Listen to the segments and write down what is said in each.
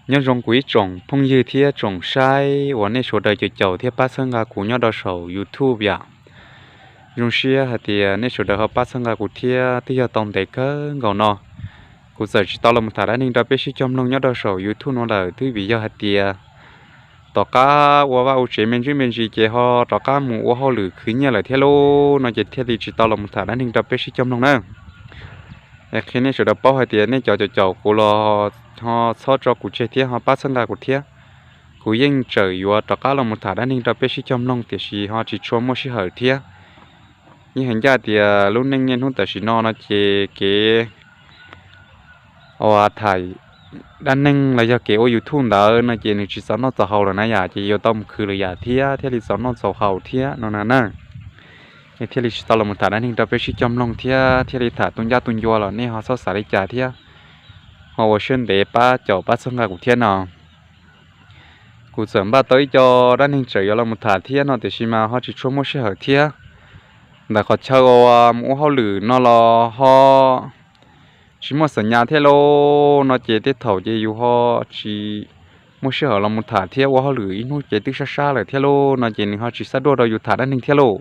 Nyob zoo kuv ib tsoom phooj ywg thiab tsoom saib uas nej sawv daws caum caum thiab pab txhawb nqa kuv nyob rau saum YouTube yom. Zoo siab hais tias nej sawv daws ho pab txhawb nqa kuv thiab twb yog tau ntev kawg nkaus no kuv txawm tsis tau los mus tham dab neeg rau peb sib cog mloog nyob rau saum YouTube no lawm, twb vim yog hais tias tom qab ua vaj ua tsev me ntsis me ntsis ces ho rov qab mus ua hauj lwm khwv nyiaj lawm thiab lauj, no ces thiaj li tsis tau los mus tham dab neeg rau peb sib cog mloog na. Es qhia nej sawv daws paub hais tias nej cov caum caum kuv los ho txhob tso kuv tseg thiab ho pab txhawb nqa kuv thiab. Kuv yeej tseem yuav rov qab los mus tham dab neeg rau peb sib cog mloog tiam sis ho tsis tshua muaj sij hawm thiab. Yeej hais ncaj tias lub neej niaj hnub tam sim no no ces kev uas tham dab neeg los yog kev ua YouTube ntawd no ces nws tsis txaus noj txaus haus lawm na yom, ces yuav tau mus khwv lawm yam thiab thiaj li txaus noj txaus haus thiab no na na. Es thiaj li tsis tau los mus tham dab neeg rau peb sib cog mloog thiab thiaj li tham tu ncaj tu ncua los nej ho txhob xav li cas thiab ho ua siab ntev pab caum pab txhawb nqa kuv thiab no. Kuv txawm npaj tau ib co dab neeg tseem yuav los mus tham thiab no tiam sis mas ho tsis tshua muaj sij hawm thiab. Ntawm qhov chaw uas mus ua hauj lwm no los ho tsis muaj xam nyas thiab lauj, no ces tej thaum ces yus ho tsis muaj sij hawm los mus tham thiab, ua hauj lwm ib hnub ces twb sab sab lawm thiab lauj, no ces nws ho tsis xav duaj rau yus tham dab neeg thiab lauj.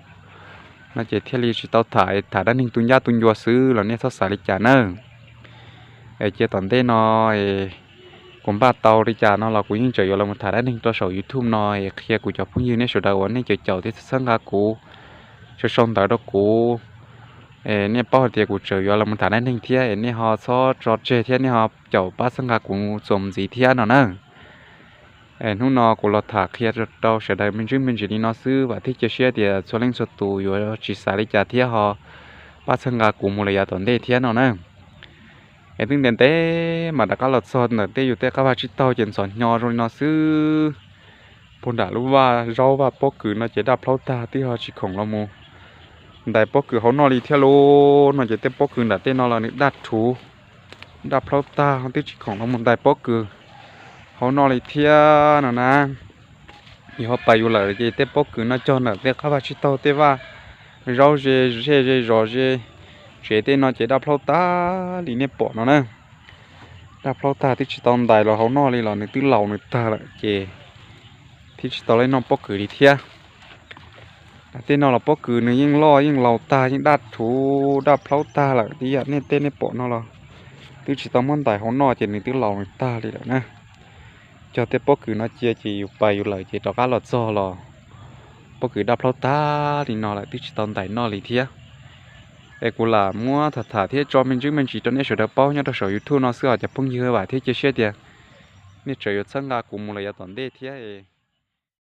No ces thiaj li tsis tau tham, tham dab neeg tu ncaj tu ncua xwb los nej txhob xav li cas nawb. Es cia tom ntej no kuv npaj tau li cas no los kuv yeej tseem yuav los mus tham dab neeg rau saum YouTube no es qhia kuv cov phooj ywg nej sawv daws uas nej caum caum thiab txhawb nqa kuv, sau sau ntawv rau kuv. Nej paub hais tias kuv tseem yuav los mus tham dab neeg thiab es nej ho txhob tso tseg thiab nej ho caum pab txhawb nqa kuv txuas mus ntxiv thiab no na. Hnub no kuv los tham qhia rau sawv daws me ntsis me ntsis li no xwb, vam thiab cia siab tias txhua leej txhua tus yuav tsis xav li cas thiab ho pab txhawb nqa kuv mus lawm yav tom ntej thiab no na. Es twb ntev ntev mas rov qab los txog ntawm tej yus tej qab vaj tsib taug ces ntxhov hnyo zoo li no xwb. Puag nram lub vaj zaub vaj pob kws no ces daj plaub tag twb ho tsis khoom los mus ntais pob kws hauv no li thiab lauj. No ces tej pob kws nram tej no los nws daj rhuv, daj plaub tag twb tsis khoom los mus ntais pob kws hauv no li thiab no na. Yus ho pais yus lawm ces tej pob kws no cog ntawm tej qab vaj tsib taug tej vaj zaub ze zej ze zos ze tsev tej no ces daj plaub tag li nej pom no na. Daj plaub tag twb tsis tau ntais los hauv no li los nws twb laus nws tag lawm ces thiaj tsis tau li noj pob kws li thiab. Tej no los pob kws nws yeej loj yeej laus tag yeej daj rhuv daj plaub tag lawm, ib yam nej tej nej pom no los twb tsis tau muab ntais hauv no ces nws twb laus nws tag li lawm na. Cog tej pob kws no cia ces yus pais yus lawm ces rov qab los txog los pob kws daj plaub tag li no lawm twb tsis tau ntais noj li thiab. Es kuv lam muab tham tham thiab tso me ntsis me ntsis rau nej sawv daws paub nyob rau saum YouTube no xwb os cov phooj ywg, vam thiab cia siab tias nej tseem yuav txhawb nqa kuv mus lawm yav tom ntej thiab.